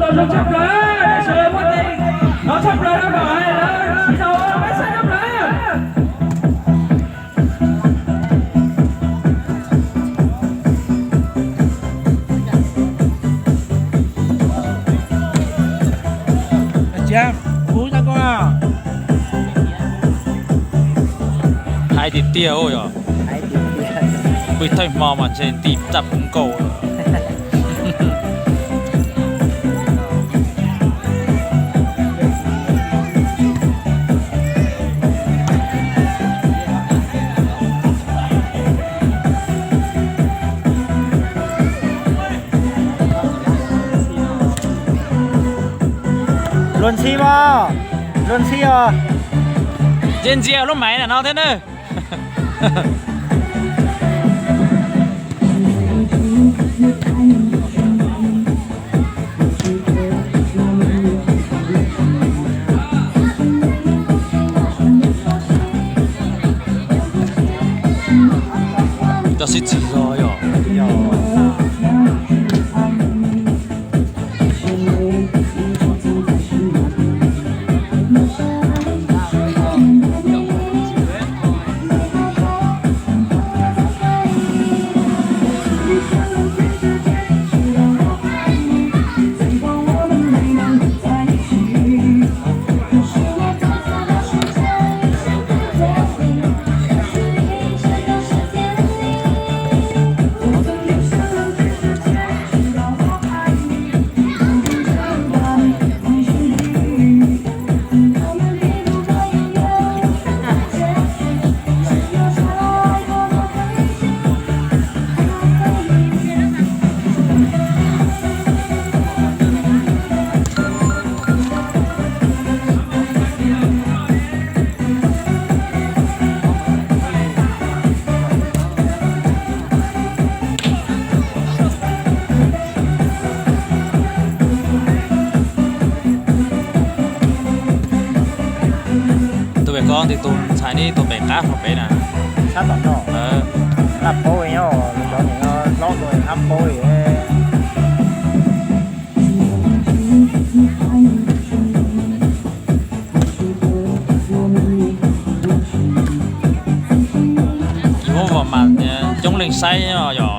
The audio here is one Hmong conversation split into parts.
Zoo tshaj plaws, sawv daws muaj tes no tshaj plaws no kom lawv sib sau peb xav tshaj plaws. Haib tiag tiag yog. Pw thawj hmo mas ntshe ntim raj puv nkaus. Luag ntxhi mas, luag ntxhi os. Ntsia ntsia lub maiv na no thiab na. Cov sib txig zog yog. Tus pem ko ntawm tus ntxhais ne, tus pem qab hlo pem na. Sab tom no. Laj paub nyob, cov niam no hlob tus qab paub li. Yus muab vas mas coob leej saib no yog.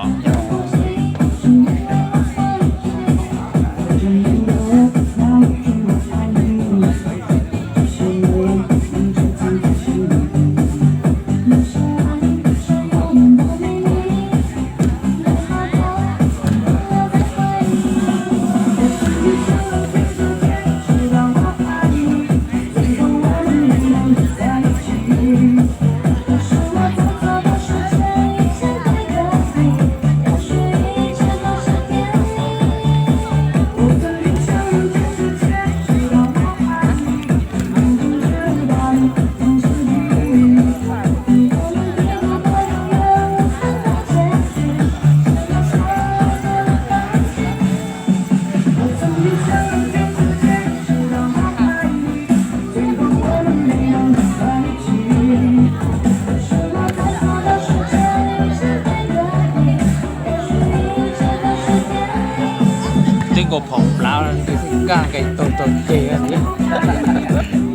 Twb nkaus phaum plav, kaj nqes taug taug ceg.